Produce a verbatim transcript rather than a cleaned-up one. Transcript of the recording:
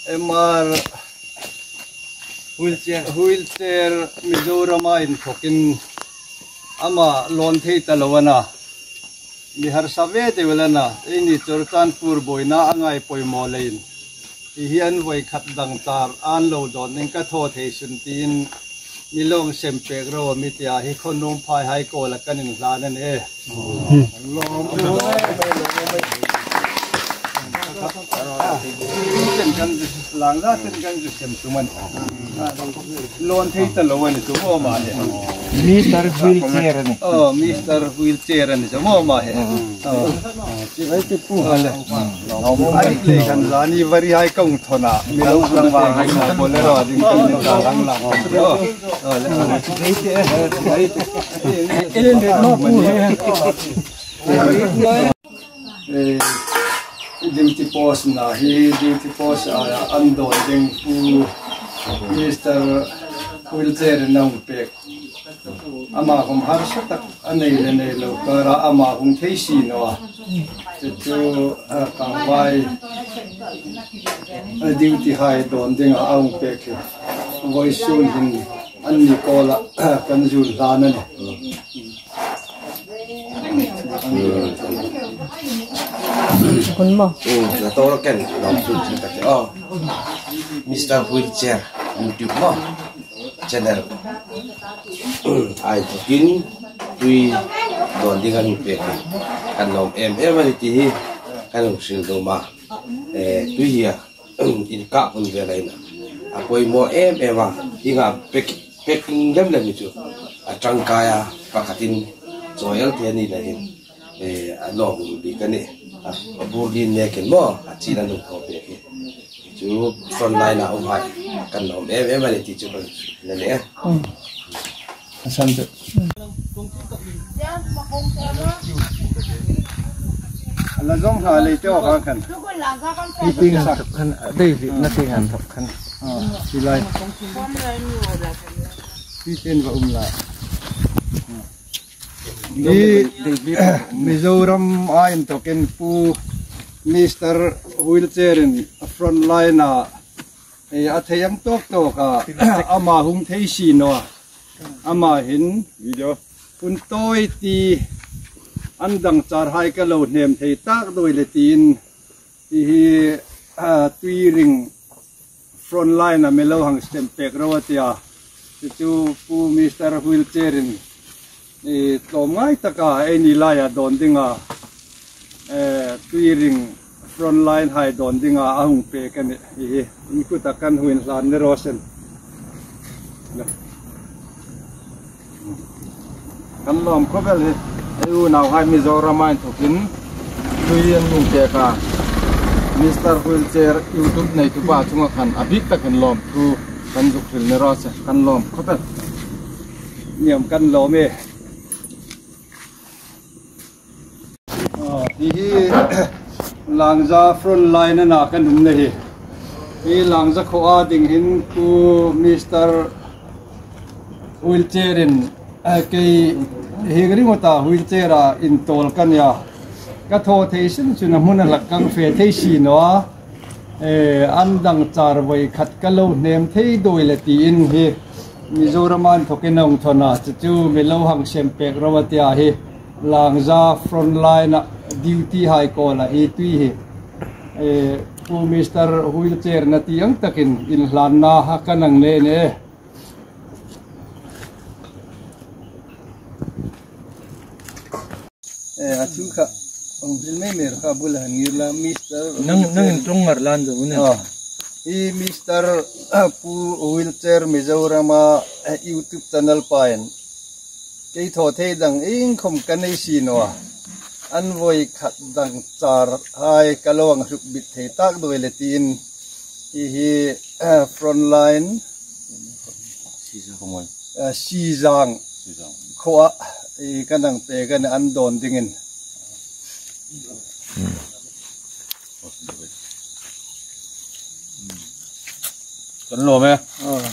M R wheelchair, wheelchair Mizorama inthokin ama lawn thei ta lo a na. Mi harsa ve deu el a na. Eini Churachandpur buoina a ngai poimaw leiin. Hi hi an voi khat dang char an lo dawn ding ka thaw thei sun tiin mi lo sem pek ro mi tia hi Khonung phaihai kawla kan inhlan a nih. Chen kan, Langza chen kan sem tum a nih. Lawn thei ta lo a ni chu maw ma he. Mister Wheelchair a nih. Oh, Mister Wheelchair a ni chu maw ma he. Oh. Ai le. Ai le kan zani vari hai kong thona. Mi lo sang wa hai na Bolero ding kan ni ta lang lang. Oh. Oh, le. Eh, duty post-na hi, duty post-a an dawn ding Pu Mister Wheelchair-in a hung pek. Ama khom harsa tak a nei le nei lo kara ama hung thei si naw a. Chu chu, a, tlangvai, a, duty-hai dawn dinga a hung pek hi. Vawisun hin an ni kawla kan zun hlan a nih. Hun maw? Mm, na tawra ken, lawm sun sun ka ti. Oh. Mister Wheelchair, YouTube maw? Channel. Ai, inthokin tui dawn ding an hung pek. Kan lawm em em a nih ti hi. Kan hung hril dawm a. Eh, tui hi a. In kah hun ve lai na. A poimaw em em a. Hi nga pek, pek lem lem chu. A tangkai a pakhatin chawi el te ni la hin. Eh, a lawm bik a nih. A, a bur din ne ken maw. A chin a nun ko pek hi. Chu front line a um hai. Kan lawm em em a nih ti chu kan le le. A san chu. A la zawng hna lei te aw khan. Hi ting han thawk khan, dei vi na ting han thawk khan. Ah, hi lai. Hi ten va um la. Hi Mizoram a inthokin Pu Mister Wheelchair-in front line-a, eh, a thei ang tawk tawk a, ama hung thei si naw a. Ama hin video hun tawi ti an dang charhai ka lo hnem thei tak doi le tiin hi hi, a, tui ring front line-a mi lo hang sem pek ro a tia. Chu chu Pu Mister Wheelchair-in, eh, tlawmngai taka eini laia dawn dinga, eh, tui ring front line-hai dawn dinga a hung pek a nih. Hi hi, in kuta kan hung inhlan ni raw se. Kan lawm khawp el hi. Ei unauhai Mizoram-a inthokin tui an hung pek a. Mister Wheelchair YouTube neitupa chunga khan a bik takin lawmthu kan zuk hril ni raw se. Kan lawm khawp el. Niam kan lawm e. Ah, hi hi Langza front line-a kan um na hi. Hi Langza khuoa ding hin Pu Mister Wheelchair-in, eh, kei hi ringawta wheelchair-a intawl ka nia. Ka thaw thei sun sun a hmun a hlak kan fe thei si naw a. Eh, an dang char voi khat ka lo hnem thei doi le tiin hi Mizoram-a inthokin a hung thawn a, chu chu mi lo hang sem pek ro a tia hi Langza front line-a duty-hai kawla hi tui hi, eh, Pu Mister Wheelchair-na ti ang takin inhlanna a kan hang nei a nih. Eh, a chu kha, hung hril mei mei kha bul han ngir la, Mister Nang, nang in ṭawng ngar lan zo ne. Ah. Hi Mister, ah, Pu Wheelchair Mizoram-a, eh, YouTube channel pain. Kei thaw thei dang iengkhom ka nei si naw a. An voi khat dang charhai ka lo hang hruk bit thei tak doi le tiin. Hi hi, eh, front line. Sizang. Eh, Sizang. Sizang. Khuoa, eh, kan hang pek a nih an dawn dingin. Kan lawm e. Ah.